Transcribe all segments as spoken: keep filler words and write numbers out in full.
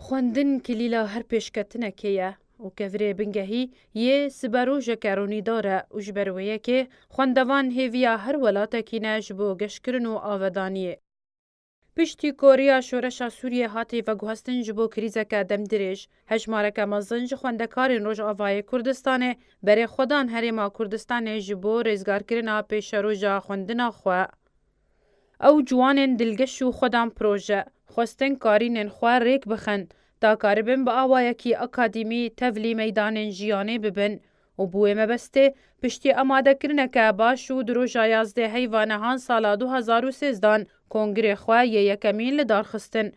Xwendin kilîla her pêşketinekê ye û kevirê bingehî yê siberojeke ronîdar e û ji ber wê yekê xwendevan hêviya her welatekî ne ji bo geşkirin û avedaniyê. Piştî ku riya şoreşa Sûriyê hatî veguhestin ji bo krîzeke demdirêj, hejmareke mezin ji xwendekarên Rojavayê Kurdistanê berê xwe dan Herêma Kurdistanê ji bo rêzgarkirina pêşeroja xwendina xwe. Ew ciwanên dilgeş û xwedan proje xwestin karînên xwe rêk bixin, ta karibin bi awayekî akademî tevlî meydanên jiyanê bibin û bi wê mebestê piştî amadekirineke baş û di roja yazdeh heyva nehan sala du hazar û sêzdan kongirê xwe yê yekemîn li dar xistin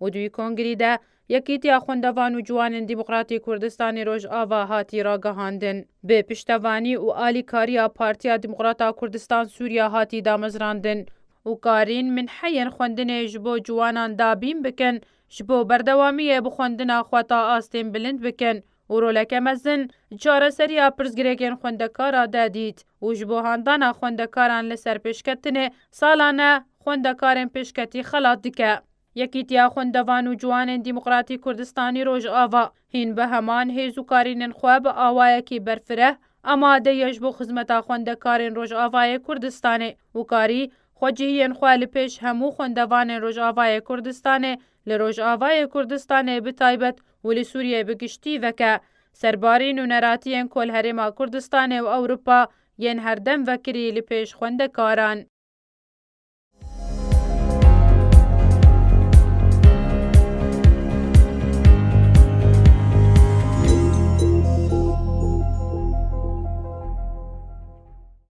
û di wî kongirî de Yekîtiya Xwendevan û Ciwanên Demokratî Kurdistanê Rojava hatî ragihandin. Bi piştevanî û alîkariya Partiya Demokrata Kurdistan Sûriya hatî damezrandin û karîn minheyên xwendinê ji bo ciwanan dabîn bikin, ji bo berdewamiyê bi xwendina xwe ta astên bilind bikin û roleke mezin çareseriya pirsgirêkên xwendekara de dît û ji bo handana xwendekaran li ser pêşketinê salane xwendekarên pêşketî xelat dike. Yekîtiya Xwendevan û Ciwanên Demokratî Kurdistanî Rojava hîn bi heman hêz û karînên xwe bi awayekî berfireh amade ye ji bo xizmeta xwendekarên Rojavayê Kurdistanê û karî xwecihiyên xwe li pêş hemû xwendevanên Rojavayê Kurdistanê li Rojavayê Kurdistanê bi taybet û li Sûriyê bi giştî veke. Serbarî nûneratiyên ku li Herêma Kurdistanê û Ewropa yên herdem vekirî li pêş xwendekaran.